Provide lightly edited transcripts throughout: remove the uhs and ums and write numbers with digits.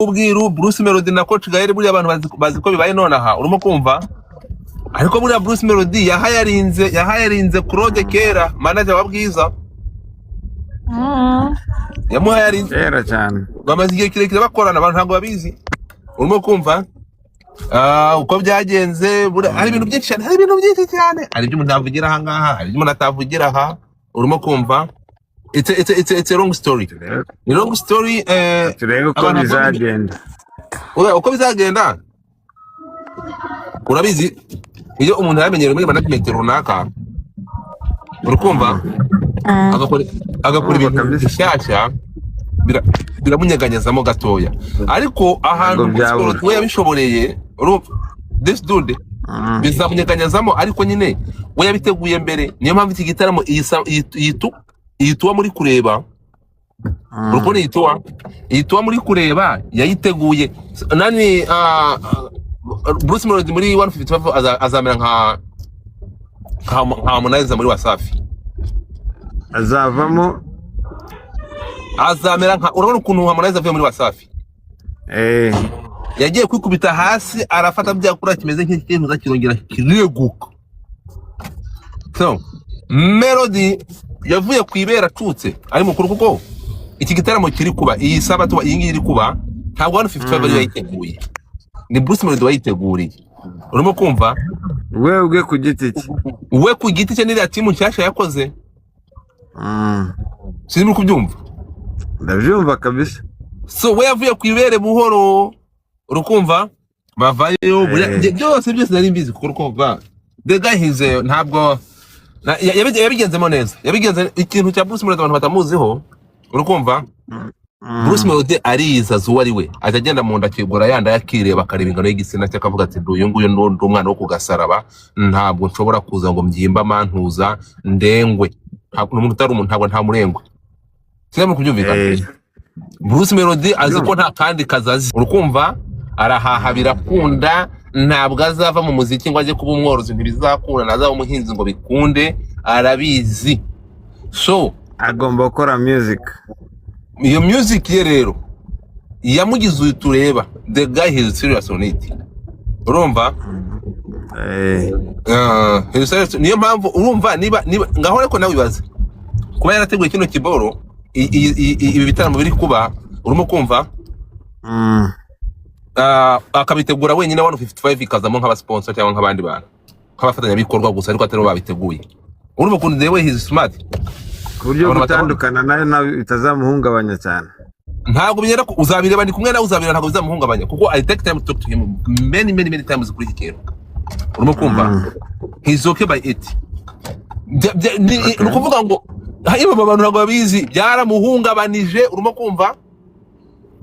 Ubwiru Bruce Melody na Coach Gael, buriya abantu bazi ko bibaye nonaha, urimo kumva? Ariko buriya Bruce Melody yahayarinze Claude kera, manager wa Bwiza. Yamuhayarinze Kera cyane. Bamaze igihe kirekire bakorana, abantu ntabwo babizi, urimo kumva? Uko byagenze, hari ibintu byinshi cyane, hari ibintu byinshi cyane, hari ibyo umuntu avugira aha ngaha, hari ibyo umuntu atavugira aha, urimo kumva? It's a long story. Turebe. Ni long story. Turebe uko Abantu bizagenda. Oya, uko bizagenda urabizi, iyo umuntu yamenyereye muri management runaka, uri kumva, agakora Urumva ibintu kabisa. bishyashya, biramunyeganyezamo gatoya, ariko ahantu Ntabwo Bruce byabura. Melody we yabishoboreye, urumva, this dude bizamunyeganyezamo, ariko nyine we yabiteguye mbere. Niyo mpamvu iki gitaramo, iyi tour muri kureba, urukubona iyi tour muri kureba yayiteguye nani? Bruce Melody muri 155 azamera nka Harmonize muri Wasafi. Azavamo. Azamera nka, urabona ukuntu Harmonize avuye muri Wasafi, yagiye kwikubita hasi, arafata byakura kimeze nk'ikintu kirongera kireguka. So Melody yavuye ku ibere acutse ari mukuru, kuko iki gitaramo kiri kuba iyi sabato, iyi ngiyi iri kuba, ntabwo 155 ariyo yayiteguye, ni Bruce Melody wayiteguriye, urimo kumva? We ubwe ku giti cye. We ku giti cye n'iriya team nshyashya yakoze. Sinzi muri kubyumva. Ndabyumva kabisa. So we yavuye ku ibere buhoro, urukumva, bavayo byose byose nari mbizi, kuko urukumva, the guy he's ntabwo yabigenzemo neza, yabigenze. Ikintu cya Bruce Melody abantu batamuziho, urukumva, Bruce Melody ariyizaza uwo ari we. Ajya agenda mu nda akigura yanda, yakireba, akareba ingano y'igitsina cye, akavuga ati: "Ndi uyu nguyu, ndi umwana wo ku gasaraba, ntabwo nshobora kuza ngo mbyimbe amantuza ndengwe." Ntabwo ni umuntu utari umuntu, ntabwo nta murengwe. Sinzi kubyumvikana. Bruce Melody azi ko nta kandi kazi azi, urukumva, arahaha birakunda. Ntabwo azava mu muziki ngo ajye kuba umworozi, ntibizakunda. Ntazaba umuhinzi ngo bikunde, arabizi. So Agomba gukora music. Iyo music ye rero yamugize uyu tureba. The guy, he is serious on it, urumva? He is serious. Niyo mpamvu urumva, niba ngaho, ariko nawe wibaze kuba yarateguye kino kiboro, ibi bitaramo biri kuba, urimo kumva? Akabitegura wenyine, 155 ikazamo nk'abasponsor cyangwa nk'abandi bantu nk'abafatanyabikorwa gusa, ariko atari bo babiteguye. Urumva ukuntu the way he is smart? Ku buryo Abantu batabona. gutandukana nayo nawe bitazamuhungabanya cyane. Ntabwo bigera uzabireba, ndi kumwe nawe, uzabireba, ntabwo bizamuhungabanya, kuko I take time to talk to him many, many, many times kuri iki kintu, urimo kumva? He's okay by it. Ni ukuvuga ngo hanyuma aba bantu ntabwo babizi, byaramuhungabanije, urimo kumva?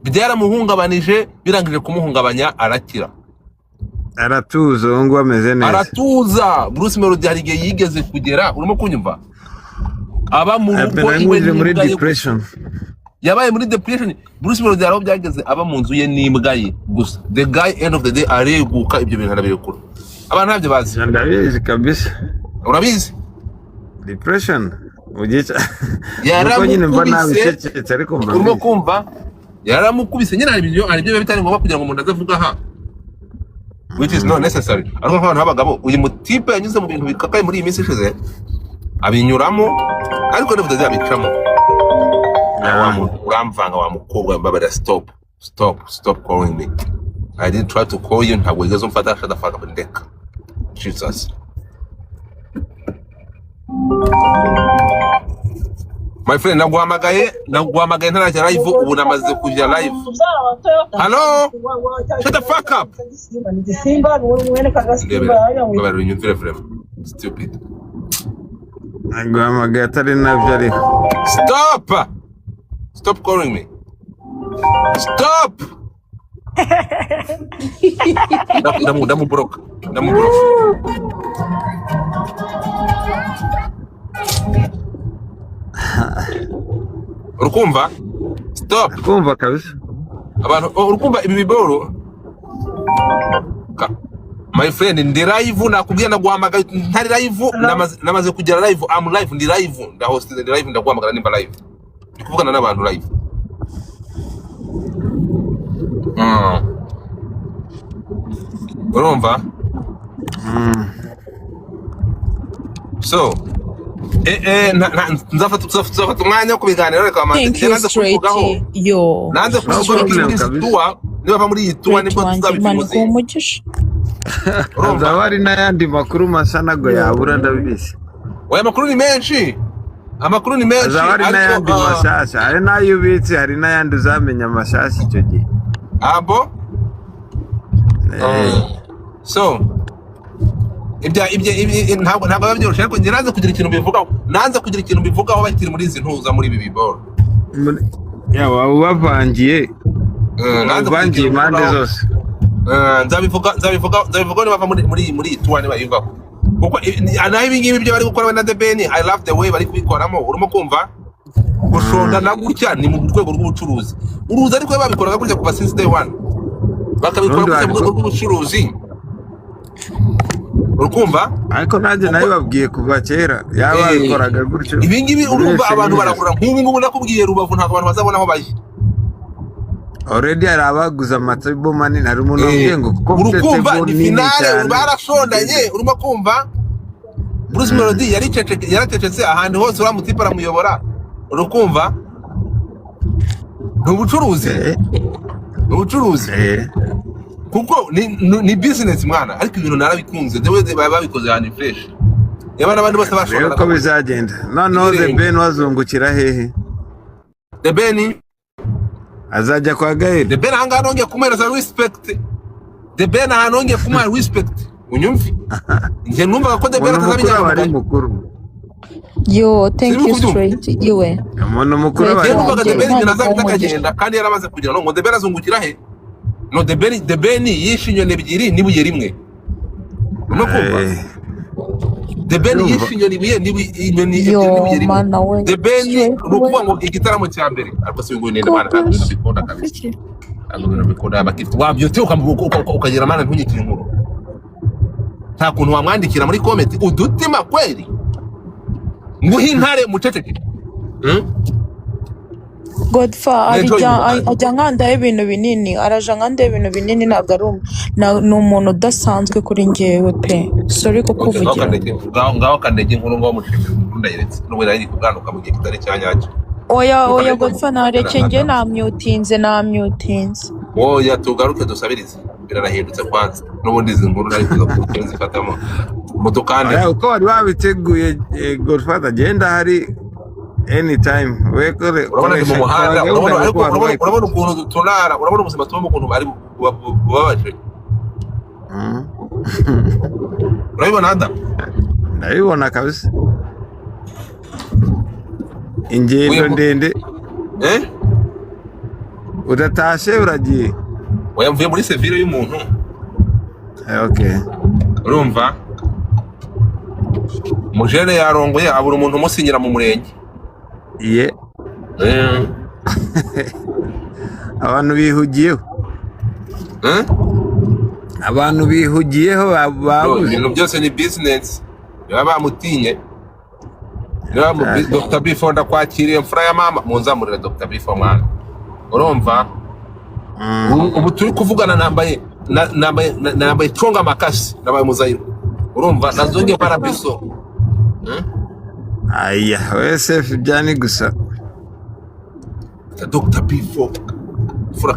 Byaramuhungabanije, birangije kumuhungabanya arakira. Aratuza ubu ngubu, ameze neza. Aratuza. Bruce Melody hari igihe yigeze kugera, urimo kunyumva, aba mu rugo iwe Yanyuze muri n'imbwa ye. depression. Yabaye muri depression. Bruce Melody hari aho byageze aba mu nzu ye n'imbwa ye gusa. The guy, end of the day, areguka, ibyo bintu arabirekura. Abantu ntabyo bazi. Ndabizi kabisa. Urabizi? Depression mu gihe cya nuko nyine mba Yaramukubise. nabicecetse, ariko mba Urimo mbizi. kumva? Yaramukubise nyine. Hari ibyo biba bitari ngombwa kugira ngo umuntu aze avuga aha, which is not necessary, ariko nk'abantu b'abagabo, uyu mutipe yanyuze mu bintu bikakaye muri iyi minsi ishize, abinyuramo, ariko end of the day abicamo. Wa muntu uramvanga, wa mukobwa, mbabarira, stop, stop, stop calling me. I didn't try to call you. Ntabwo wigeze umfata. Shut the fuck up, ndeka. Jesus, my friend, naguhamagaye ntarajya live, ubu namaze kujya live. Hello, shut the fuck up. Ndebera, mbabarira, unyumvire, vraiment stupid. Aguhamagaye atari nabyo ariho. Stop, stop calling me, stop. Ndamubloka, ndamubloka. Urukumva? Stop. Kumva kabisa. Abantu, oh, urukumva ibi biboro? My friend, ndi live, nakubwiye, naguhamagaye ntari live. Namaze kugera live. I'm live, ndi live, ndahostinze, ndi live. Ndaguhamagara nimba live, ndi kuvugana n'abantu live. Urumva? So nzafata umwanya wo kubiganira, reka bamanze. Thank Njye you, nanze kubivugaho. Straight. Yo. Nanze No kubivugaho Straight. muri problem izi kabisa. tour. Niba muri iyi tour Straight nibwo wanjye, Imana tuzabivuze. iguhe umugisha. Urumva? Hazaba hari n'ayandi makuru masa nago Yo. yabura, ndabizi. Oya, amakuru ni menshi, amakuru ni menshi. Hazaba hari Ariko n'ayandi mashyashya, hari n'ayo ubitse, hari n'ayandi uzamenya mashyashya icyo gihe. Abo. Eh, so ibya ntabwo biba byoroshye, ariko njye nanze kugira ikintu mbivugaho, nanze kugira ikintu mbivugaho bakiri muri izi ntuza, muri ibi biboro. Ya, waba ubavangiye. Nanze kugira Ubavangiye ikintu impande mbivugaho. zose. Nzabivuga nibava muri iyi tour, nibayivaho, kuko naho ibi ngibi byo bari gukora we na The Ben, I love the way bari kubikoramo. Urimo kumva gushondana gutya ni mu rwego rw'ubucuruzi uruza, ariko babikoraga gutya kuva since day one, bakabikora Urundi gutya mu rwego rw'ubucuruzi, urukumva? Ariko nanjye Kuko nabibabwiye kuva kera, yaba babikoraga gutyo ibi ngibi buri urumva wese abantu yinjiza. baragura nk'ubu ngubu nakubwiye Rubavu, ntabwo abantu bazabona aho bajya. Already hari abaguze amatable manini, hari umuntu wambwiye ngo kuko mfite Urukumva table ni nini finale cyane. Barashondanye, urimo kumva Bruce Melody yaracecetse ahantu hose, uriya mutipe aramuyobora, urukumva ni ubucuruzi. Ni ubucuruzi. Kuko ni business mwana, ariko ibintu narabikunze, the way they babikoze ahantu fresh, yaba n'abandi bose Rero bashondanaga uko bizagenda noneho, The Ibirenge. Ben wazungukira hehe? The Ben Azajya kwa Gael. The Ben ahangaha nongeye kumuhereza respect. The Ben ahantu nongeye kumuha respect, unyumve, njye numvaga ko The Ben Umuntu mukuru aba ari atazaba. mukuru. Yo, thank Sirimo you, kubyumva. Straight. Iwe. Umuntu mukuru aba Straight ari Njye numvaga wanjye, The Ben Imana ibintu iguhe azahita umugisha. akagenda kandi yaramaze kugira ngo The Ben azungukira he? No, The Ben yishe inyoni ebyiri n'ibuye rimwe, urimo kumva? The Ben Ndumva. yishe inyoni ibuye inyoni ebyiri Yo, n'ibuye rimwe. mana we. The Ben Straight ni we. ukuvuga ngo igitaramo cya mbere, ariko si ngo nende mana, ntabwo ibintu bikunda kabisa, ntabwo ibintu bikunda. Abakiriya wabyutse ukagira mana, ntunyitire inkuru, nta kuntu wamwandikira muri comment udutima kweri, nguhe intare muceceke? Godfa Enjoy arijya you. ajya nkandaho ibintu binini, araja nkandaho ibintu binini, ntabwo ari ni umuntu udasanzwe kuri njyewe pe, sorry Okay, ngaho kukuvugira. kandege ngaho kandege inkuru, ngaho mushimira inkuru ndayiretse, n'ubu nari kubwanuka mu gihe kitari cya nyacyo. Oya, oya. Ntukandege. Godfa nareke, njye namyutinze, namyutinze. Oya, tugaruke dusabirize, birarahindutse kwanza, n'ubundi izi nkuru nari kuza kuzifatamo mutukande. Oya, uko wari wabiteguye, Godfather, genda hari anytime we Urabona ndi mu koresha muhanda. kora gahunda Urabona ariko kuko wari urabona urabona wayikoze. ukuntu tunara, urabona ubuzima tubamo ukuntu bari bubabaje. Urabibona ada? Ndabibona kabisa, ingendo ndende. Eh. Udatashe, uragiye? Oya, mvuye muri sevire y'umuntu. Okay. Urumva mujene yarongoye, abura umuntu umusinyira mu murenge. Ye. Abantu bihugiyeho. Eh? Abantu bihugiyeho Bro, babuze. Ibintu byose ni business, niba bamutinye, niba Dr. Bifo, ndakwakiriye mfura ya mama, munzamurire Dr. Bifo mwana, urumva? Ubu turi kuvugana nambaye nambaye conga makasi, nabaye muzayiro, urumva nazongeye kwa biso. Aya wese byani gusa. Dr. Bifo fura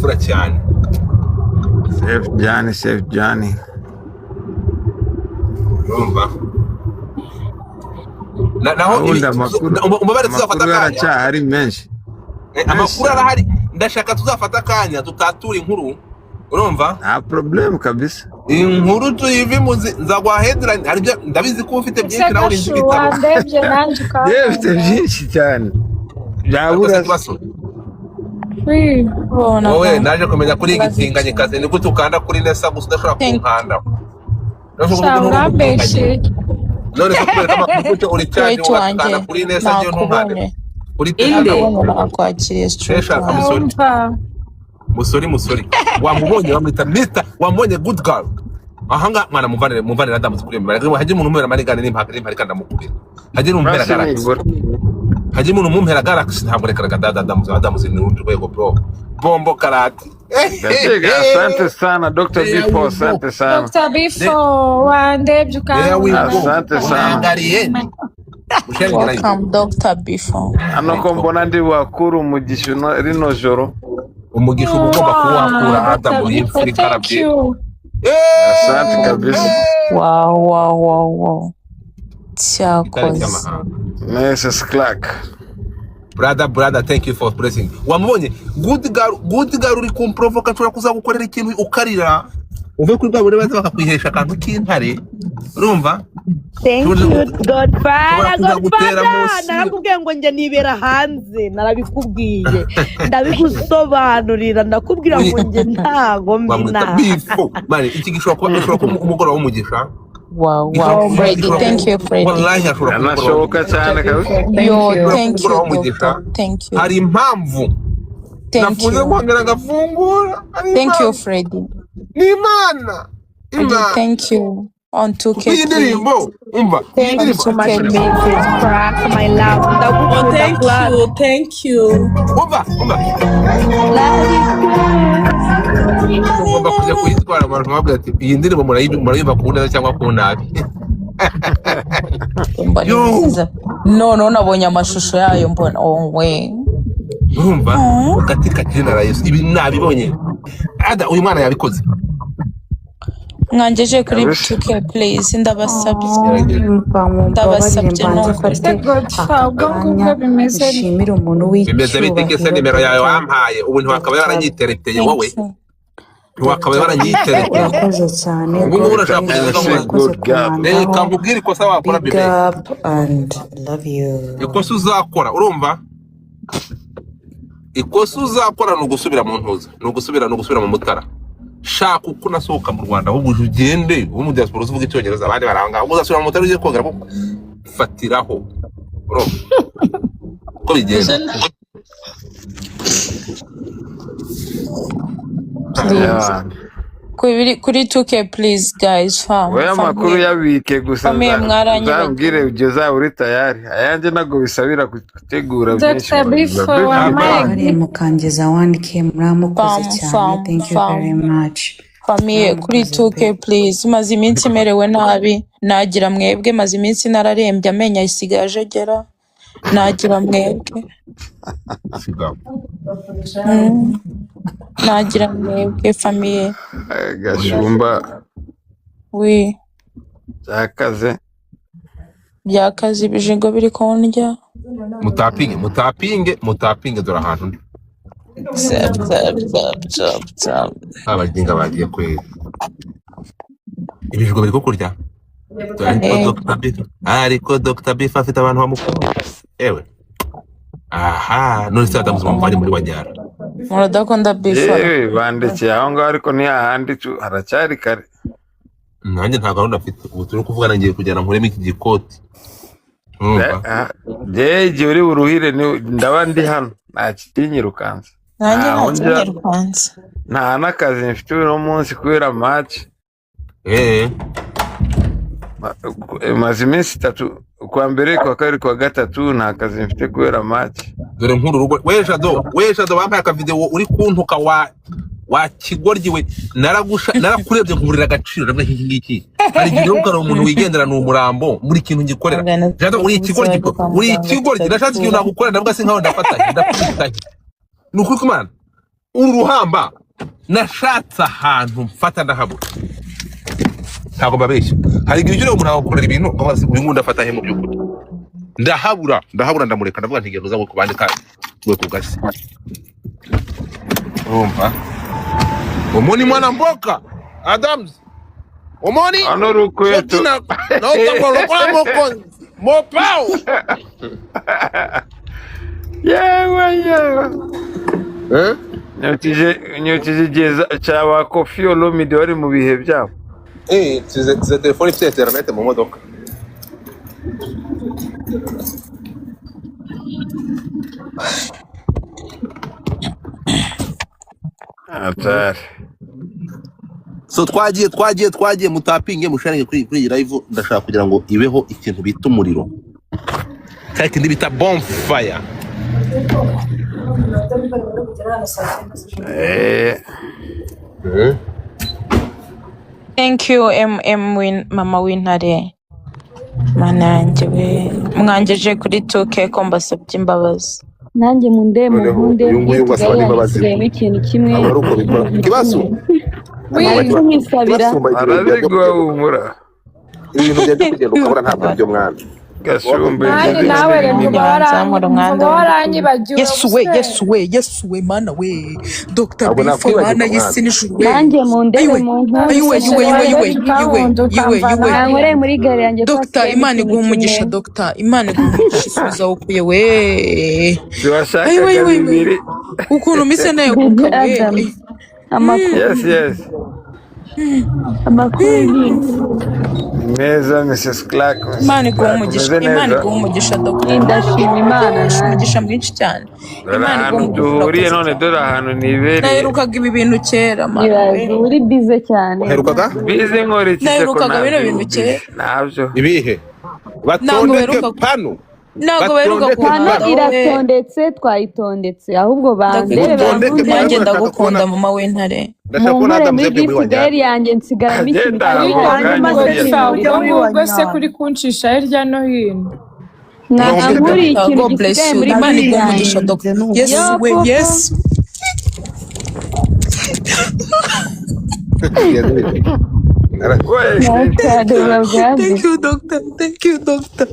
fura cyane. Safe Johnny, safe Johnny. Urumva naho Ubundi amakuru umubare tuzafata amakuru akanya. aracyahari menshi. Amakuru arahari, ndashaka tuzafata akanya tutatura inkuru, urumva? Nta problem kabisa. Inkuru tuyive imuzi, nzaguha headline, hari ibyo ndabizi ko ufite Ese byinshi, nawe urinze Gashu, ibitabo. wandebye nanjye Yewe, mfite ukankunda. byinshi cyane Ariko se byabura. kibazo Oui. Bona wowe naje kumenya kuri Ikibazo igitinganye kazi, ni gute ukanda kuri nesa gusa udashobora Thank kunkanda? Urashobora Sha kuvuga nturi urambeshe. umutinganyi, none se kubera ko amakuru gute uri cyane Straight ugakanda wanjye kuri nesa njyewe ntunkande nakubonye. Kuri tesha? Inde. Nakubonye, nakwakiriye, straight Tesha wanjye. amusori. Ndumva. Musori, musori, wamubonye, bamwita Mr, wamubonye, good girl ahanga mwana, muvanire muvanire Adamu kuri iyo mibare, hajye umuntu umubera amarigane n'impaka n'imparika, ndamukubira, hajye umuntu umpera Basi galaxy. nibura. Hajye umuntu umumpera galaxy, ntabwo reka reka dada, Adamu, Adamu ni urundi rwego bro, bombo karate. Ndakeka, asante sana Dr. There we Bifo, go. asante sana. Dr. Bifo, wandebye There we ukankunda. go. Asante sana. Unangariye musharinge live. Welcome, Dr. Bifo. Hano ko mbona ndi wakura umugisha rino joro. Umugisha uba ugomba kuwakura. Wow, Adamu Dr. y'imfura Bifo, thank ikarabye. you. Asante kabisa. Wow. Igitare Cyakoze. cy'amahanga. Mrs. Clark. Brother, brother, thank you for blessing. Wamubonye good girl, good girl. Uri kumprovoka, nshobora kuzagukorera ikintu ukarira, uve kuri bwa buryo baza bakakwihesha akantu k'intare, urumva? Thank you, Nshobora Godfather. kuzagutera Godfather, munsi. Narakubwiye ngo njye nibera hanze, narabikubwiye, ndabigusobanurira, ndakubwira ngo njye ntago Bamwita mbina. Bifo mani. Iki gishobora kuba umugoroba w'umugisha. Wow, Freddy. Thank you, Freddy. Wallahi hashobora kuba umugoroba Yanashoboka w'umugisha. cyane kabisa. Yo, Thank you. thank you, Umugoroba w'umugisha. Doctor. Thank you. Hari impamvu Thank nafunze you. nkongera ngafungura. Hari Thank you, impamvu. Freddy. Ni Imana. Freddy, Imana. thank you. On Kuko 2K, iyi please. ndirimbo, umva iyi Thank you ndirimbo. so much, 2K, Mrs. Clark, my love. Oh, Ndagukunda, thank Clark. you, thank you. Umva, umva, ugomba kujya kuyitwara abantu babwira ati iyi ndirimbo murayumva ku neza cyangwa ku nabi. Mbona ni Yo. nziza. Noneho nabonye amashusho yayo, mbona, oh we. Urumva? Oh. Katika jina la Yesu, ibi nabibonye. Ada, uyu mwana yabikoze. Mwangeje kuri Kabisa. 2K, please, ndabasabye. Yarageje. Mumbabarire, Ndabasabye mbanze nukuri. mfate Ese Godfather, aka ubwo ngubwo kanya bimeze bite? nshimire umuntu Bimeze bite se? w'icyubahiro Nimero yawe Dr. wampaye ubu ntiwakaba Dr. waranyitereteye wowe? Thank you. Ntiwakabaye Dr. waranyitereteye. Urakoze cyane. Ubu ngubu urashaka Godfrey, kugeza MC ngo urakoze Good Girl. reka kumandaho. nkubwire ikosa wakora, Big bebe. up and love you. Ikosa uzakora, urumva, ikosa uzakora ni ugusubira mu ntuza, ni ugusubira mu Mutara. Shaka uko unasohoka mu Rwanda, ahubwo uje ugende ube mu diaspora uvuga icyongereza, abandi baranga. Ahubwo uzasubira mu Mutara ugiye kongera kuko fatiraho, urumva uko bigenda? Please. Yeah. Kuri 2K, please, guys, fam. Wowe amakuru Family. yabike gusa. Family, mwaranyibagiwe. Uzambwire igihe uzaba uri tayari. Ayanjye ntabwo bisabira gutegura byinshi Dr. ngo Bifo, biba wampaye Mumbabarire mukangeza 1K, muramukoze Fam, cyane. fam, Thank you fam. very much. Famille, kuri Muramukoze 2K, pe. please. Maze iminsi merewe nabi, nagira mwebwe. Maze iminsi nararembye, amenyo asigaye ajegera, nagira mwebwe. Siga. Nagira mwebwe, famille. Gashumba. Wi. Byakaze. Byakaze, ibijigo biri kundya. Mutapinge, mutapinge, mutapinge. Dore ahantu ndi. Zap, zap, zap, zap, zap. Abaginga bagiye kwera, ibijigo biri kukurya. Ariko Eh, Dr. Beef, ariko Dr. Beef afite abantu bamukunda. Ewe, aha none se Adamu bamuvanye muri Wanyara. Muradakunda bifora. Yewe, bandekeye aho ngaho, ariko ntihahandi haracyari kare. Nanjye nta gahunda mfite ubu turi kuvugana, ngiye kujyana nkuremo iki gikoti, urumva? Njyewe igihe uri buruhire ndaba ndi hano, nta kinyirukansa. Nanjye Ntaho nta njya. kinyirukansa. Nta n'akazi mfite uno munsi kubera match. Eh. Maze iminsi 3, kuwa mbere, kuwa kabiri, kuwa gatatu, nta kazi mfite kubera match. Dore nk'uru rugo. We Jado, we Jado, bampaye akavideo uri kuntuka wa kigoryi we. Naragusha, narakurebye nkuburira agaciro, ndavuga iki ngiki. Hari igihe rero ukabona umuntu wigendera ni umurambo muri kintu ngikorera. Ngana Jado, uri ikigoryi, tujya kwa uri muganga ikigoryi. Nashatse ikintu tutagikura. nagukorera, ndavuga se nkaho ndafata ndakubitaye. Ni ukuri kw'Imana, uru ruhamba nashatse ahantu mfata ndahabura. Ntabwo mbabeshya, hari igihe ugira umuntu akagukorera ibintu ukavuga ati, uyu nguyu ndafata he? Mu by'ukuri ndahabura, ndahabura, ndamureka, ndavuga nti genda uza ku bandi kandi we ku gasi. Urumva, omoni mwana mboka Adams omoni. Hano rukweto. Soki naotambola lokola mokonzi mopao. Yewe, yewe. Eh? Nyukije igihe cya ba Koffi Olomide bari mu bihe byabo. Eh, tize telefone ifite internet mu modoka. Atari. So twagiye, twagiye, twagiye. Mutapinge, musharinge kuri iyi live. Ndashaka kugira ngo ibeho ikintu bita umuriro, cya kindi bita bonfire. Eh, Thank you MM win, mama w'intare. Mana yanjye we, mwangeje kuri 2K ko mbasabye imbabazi. Nanjye munde Noneho munkunde uyu nguyu ngo gift asaba yanjye n'imbabazi, isigayemo ikintu kimwe, ntabwo ari uko bikora ikintu kibazo. kimwe Wi. ariko nkisabira. Kibasumba, ibintu bya byo araziguha kugenda, humura. ibintu bya byo kugenda ukabura ntabwo aribyo mwana. Gashumba, Nanjye ibyo nawe bintu reka binini. uba Ntibanzamura umwanda uba w'induru. waranyibagiwe Yesu we, ubuse. Yesu we, Yesu we, mana we, Dr. Ntabwo Bifo, nakwibagirwa mana mwana. y'isi n'ijuru we. Nanjye mundebe Ayiwe, munkunde. ayiwe, None se iwe, sheri iwe, wareba iwe, iwe, ikankunda iwe, iwe. ukamvana Mwankoreye muri gare yanjye ko Dr. hasigayemo Imana ikintu iguha umugisha, kimwe. Dr. Imana iguha umugisha, isubiza aho ukuye we. Ayiwe, Siwashakaga ayiwe, iwe. bibiri. Ukuntu mise Bebe neguka we. Adams, amakuru, Yes. amakuru ni Ni meza, Mrs. Clark, Mrs. Imana iguha Clark, umugisha, umeze Imana neza. iguha umugisha Dr. ndashima Imana nanjye. Umugisha mwinshi cyane. Dore Imana iguha ahantu umugisha, duhuriye urakoze none, cyane. dore ahantu nibereye. Naherukaga ibi bintu kera mana we. Ibaze uri bize cyane. Waherukaga Bize nkora iki se ko Naherukaga bino ntabyo bintu ubu kera. bize ntabyo. Ibihe? Ntabwo Batondeke beruka, pano, ntabwo beruka batondeke Pano pano, kunkandaho we. iratondetse, twayitondetse, ahubwo bandebe Ndagukunda. mutondeke pano. Nanjye bankunde. Ndashaka ndagukunda kubona, mama w'intare. ndashaka kubona Munkorere Adamu muri yavuye muri gift wanyana. gare yanjye nsigaramo ikintu Agenda kimwe aho hanyuma kanya se uriya Godfa, nimurira. ubwo muri ngubwo se wanyana. kuri kuncisha hirya no hino. Mwankuriye Dr. ikintu God bless gisigaye you. muri Imana gift iguha umugisha yanjye. Dr. Ndabinginze. Yesu Yo we, koko. Yesu. We Ntacyane babwambi. Thank you doctor. Thank you doctor.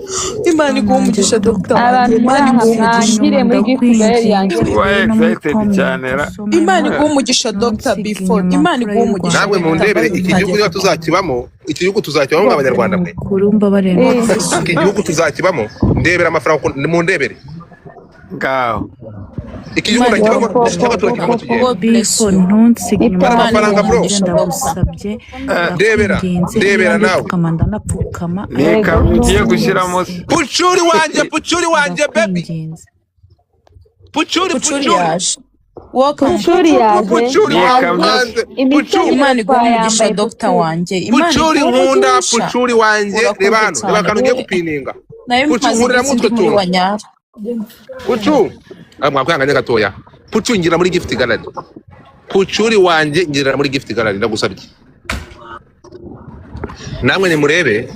Imana iguha Nanjye umugisha doctor wanjye. Abantu muri Imana aha iguha umugisha. mwangire muri gift gare yanjye. kuba urebe no muri excited cyane comment ra. usomemo, Imana iguha umugisha Dr. ntunsige Before. inyuma Imana mfura iguha y'u umugisha Rwanda. Namwe Dr. mundebere iki gihugu niba Mutagatifu. tuzakibamo, iki gihugu tuzakibamo mwa banyarwanda mwe. Mukuru mbabarire Eh, God bless you. Iki gihugu tuzakibamo, ndebera amafaranga mundebere. Ngaho Iki gihugu Imana yo ndakibamo, iguha cyangwa koko turakibamo koko. tugenda. God bless Bifo, you. ntunsige inyuma Bara Imana amafaranga iguha bro. umugisha Dr. ndagusabye, Ndebera, ndakwinginze, ndebera niba nawe. ndipfukama ndanapfukama, ni ariko Yego ikamyo ugiye ko. gushyiramo se. ntunsige, Pucuri wanjye, pucuri wanjye baby. ndakwinginze. Pucuri, Pucuri pucuri. yaje. Welcome. Pucuri yaje. Pucuri Ni ikamyo se. wanjye, Imikenyero pucuri. Imana iguha umugisha twayambaye Dr. Pucuri. wanjye. Imana Pucuri iguha nkunda, umugisha. pucuri wanjye. Reba Urakoze hano, reba cyane akantu ugiye we. gupininga. Nawe Pucu, maze nkuriramo iminsi utwo ndi muri tuntu. wanyara. Pucu, ah, mwakwihanganye gatoya. Pucu, ngira muri gift gallery. Pucuri wanjye, ngira muri gift gallery, ndagusabye. Namwe nimurebe,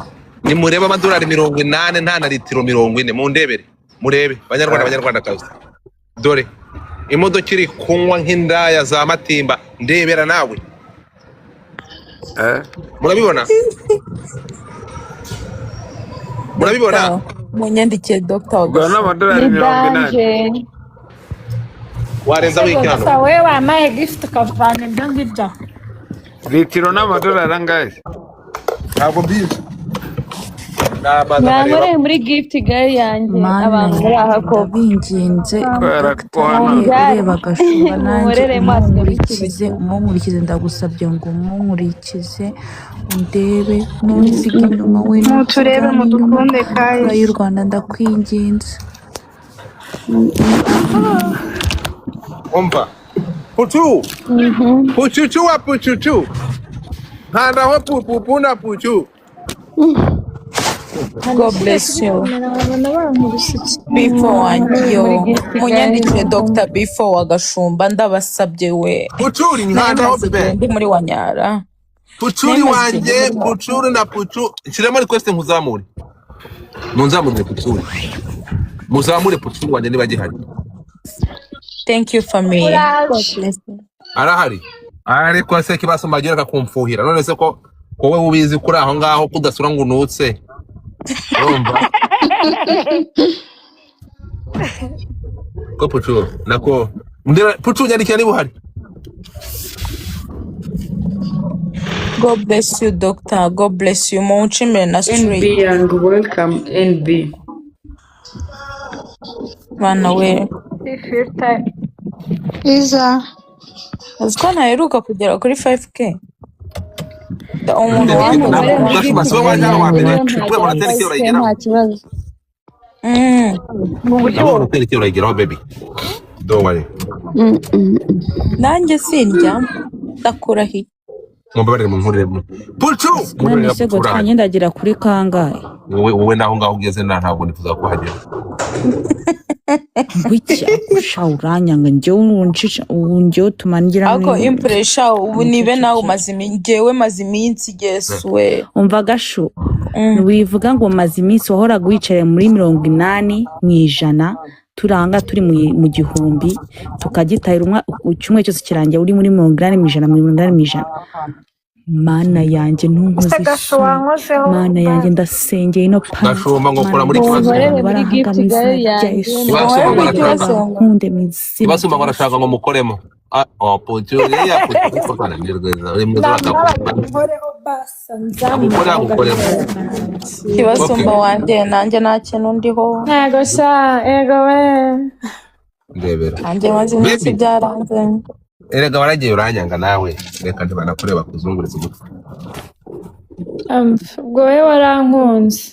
nimurebe amadolari 80 nta na litiro 40, mundebere. Murebe, banyarwanda, banyarwandakazi. Dore imodoka iri kunywa nk'indaya za matimba, ndebera nawe. Eh, Murabibona? Murabibona? Dr. Munyandikiye Dr. ubwo ni Wagashumba. amadolari Ni 80. danje. Warenza Ese wiki Godfa hano. wowe wampaye gift ukavana ibyo ngibyo. Litiro n'amadolari angahe? Ntabwo mbizi. Nabanza nkareba. Mwankoreye muri gift gare yanjye Mana abantu muri aha yanjye, koko. ndabinginze, Kubera Dr. ko hano nawe Munbyare ureba agashumba nanjye munkorere maso ikintu umunkurikize, kimwe. umunkurikize, ndagusabye ngo umunkurikize, undebe, ntunsige inyuma we, Muturebe ntunsigane inyuma, mudukunde mfura guys. y'u Rwanda, ndakwinginze. Umva. Pucu. Pucucu wa pucucu. Nkandaho pupupu na pucu. God bless Kuri you. kamera babona bankubise iki. Before wanjye Munkorere muri yo. gift gare Munyandikire Dr. Before Wagashumba ndabasabye we. Pucuri Nawe nkandaho maze igihe bebe. ndi muri wanyara. Pucuri Nawe maze igihe wanjye, ndi muri wanyara. pucuri na pucu. Nshyiramo request nkuzamure. Munzamure pucuri. Muzamure pucuri wanjye niba gihari. Thank you family. God Uraje. bless you. Arahari. Ariko se kibazo mbagira akakumfuhira. None se ko wowe ubizi kuri aho ngaho kudasura ngo unutse. Urumva? Ko pucu nako ndeba pucu nyandikira niba uhari. God bless you doctor. God bless you. Munshimire na NB straight. and welcome NB. Bana we. Filter. Iza. Uzi ko ntaheruka kugera kuri 5K. Umuntu Nanjye wankunze nkorere muri Gashumba gift si wowe gare waje hano wa yanjye mbere rero we ntagera bonateri 5K urayigeraho. nta kibazo. Nabo bonateri urayigeraho baby. Don't worry. Nanjye sindyama. Ndakurahiye. Mumbabarire munkurire mu. Pucu! None Munkurire se pucu Godfrey urahari. ndagira kuri kangahe? Wowe wowe naho ngaho ugeze nta ntabwo nifuza kuhagera. Ngo iki akusha uranyanga njyewe uncisha ubu njyewe utuma ngira Ariko ni impuresha ubu nibe nawe nicecekere. umaze iminsi, njyewe maze iminsi Yesu we. Umva gashu, wivuga ngo maze iminsi, wahoraga wicaye muri 80%, turanga turi mu 1000 tukagitahira icyumweru cyose kirangiye uri muri 80%, 80%. Mana yanjye, ntunkoze Ese gashu isoni. wankozeho Mana yanjye, basi. ndasengeye ino panti. Gashumba ngo Mana kora muri yanjye, kibazo. Munkorere abantu muri barahaga gift mu izina girl rya yanjye. Yesu. Kibasumba ngo Wowe arashaka kibasumba. Bankunde mu izina Kibasumba rya ngo arashaka Yesu. ngo mukoremo. Ah, oh, putu ya putu kotana ni rweza uri mwiza. Namara Bakakugukora nkoreho basi agukore nzamureho agukoremo. gashu. Kibasumba Okay, wanjye, nanjye nta kintu ndiho. Ego sha, ego we. ndebera Nanjye maze iminsi baby. byaranze. Erega waragiye uranyanga nawe, reka ntibanakureba kuzunguriza ugutwi. Ubwo we warankunze.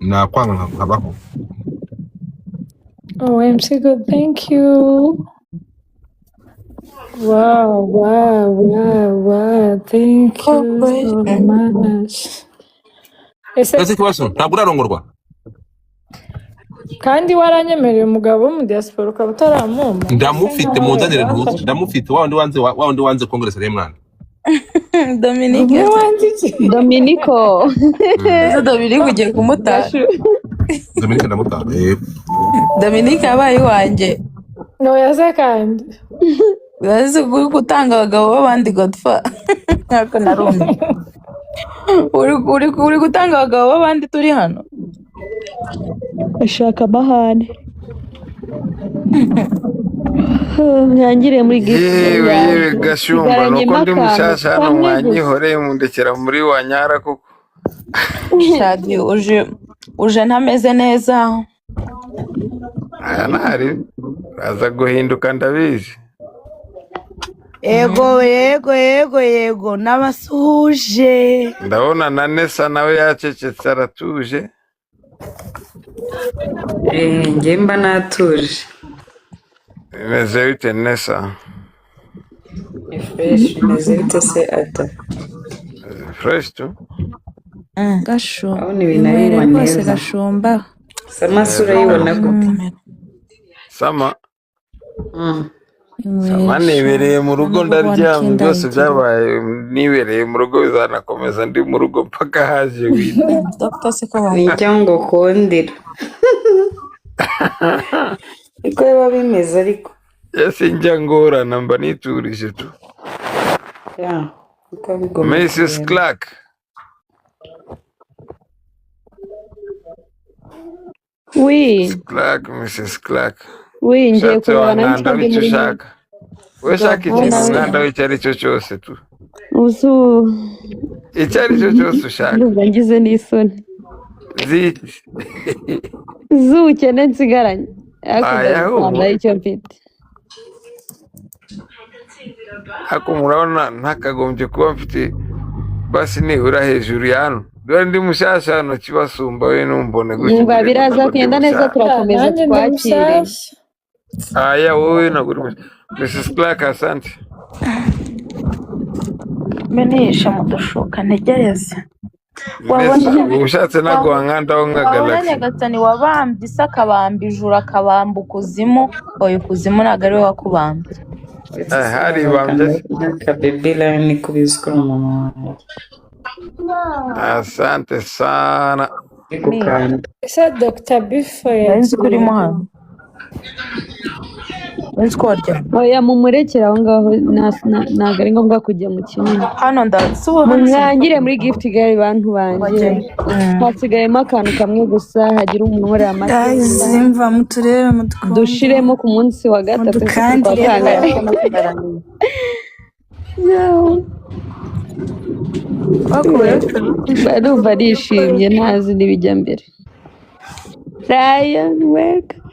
Nakwanga nkabaho. Oh, MC good, thank you. Wow, thank you so much. Ese Ese kibazo, ntabwo urarongorwa? Kandi waranyemereye umugabo wo mu diaspora ukaba utaramumpa. Ese Ndamufite. nkawe Munzanire ntuzi. wamfashe. Ndamufite wa wundi wanze, wa wundi wanze congress rero mwana. Dominique. Umwe wanze iki? Dominico. Ese Dominique ugiye kumutara? Gashu. Dominique ndamutara. Dominique yabaye iwanjye. Ntoya se kandi. Urazi uri gutanga abagabo b'abandi, Godfa, ntabwo narumye. Uri gutanga abagabo b'abandi turi hano. Ashaka amahane. Ntangiriye muri gift Yewe yewe yanjye. Gashumba, nuko Nsigaranyemo ndi akantu mushyashya hano, kamwe gusa. mwanyihoreye mundekera muri wanyara koko. Shadi, uje ntameze neza. Aya ntari uraza guhinduka, ndabizi. Yego yego yego yego, n'abasuhuje. Ndabona na Nesa nawe yacecetse aratuje. Njye mba natuje. Bimeze bite, Nesa? Ni fresh, bimeze bite se ata? Fresh tu. Gashu, Urabona ibintu inywere aribona rwose neza. gashumba. Samasi urayibona gute? Sama. Inywere Sama sha. nibereye mu rugo, Nubwo ubona ndaryamye byose ikindayigira. byabaye nibereye mu rugo, bizanakomeza ndi mu rugo mpaka haje wina. Dr siko Nicyo ngo kundira niko biba bimeze ariko. Sinjya ngorana, mba niturije tu. Ya niko bigomba Mrs kugenda. Clark. Wi, Clark, Mrs Clark. wi, ngiye Ushatse kureba nanjye wankanda ko ndi icyo muri ushaka, we shaka wowe ikintu nawe nkanda icyo ari cyo cyose tu. uzu. Icyo ari cyo cyose ushaka. Ndumva ngize n'isoni Ziki? z'ubukene nsigaranye, ariko Aya ndagukanda ahubwo icyo mfite. Ariko murabona ntakagombye kuba mfite basi nibura hejuru ya hano, dore ndi mushyashya hano. Kibasumba we numbone gutya Umva ugire ngo biraza ntabwo ndi kugenda neza, mushyashya. turakomeza Nanjye ndi twakire. mushyashya. Aya wowe ntabwo uri mushyashya, Mrs Clark, asante. Menisha mu dushuka ntegereze wabona. Nesa, uba ushatse ntabwo wankandaho nka Wabona Galaxy. Nyagasani wabambye isi, akabamba ijuru, akabamba ukuzimu. Oya, ukuzimu ntabwo ari we wakubambye. Uretse Eh, se haribambye se. n'aka baby line kubizi ko uri mama wanjye. Asante sana. Ndi gukanda. Ese Dr. Bifo Nari nzi ko yagiye. urimo hano, nari nzi ko waryamye. Oya, mumurekere aho ngaho, ntabwo ari ngombwa kujya mu kinini. Hano ndasuba hano. Mwangire muri gift girl bantu banjye. Wagenda. Hasigayemo akantu kamwe gusa, hagira umuntu unkorera Guys, amateka mva muturebe mudukunde dushiremo ku munsi wa gatatu ese ku kwa mudukandire. kangahe? Barumva arishimye ntazi n'ibijya mbere. Ryan, welcome.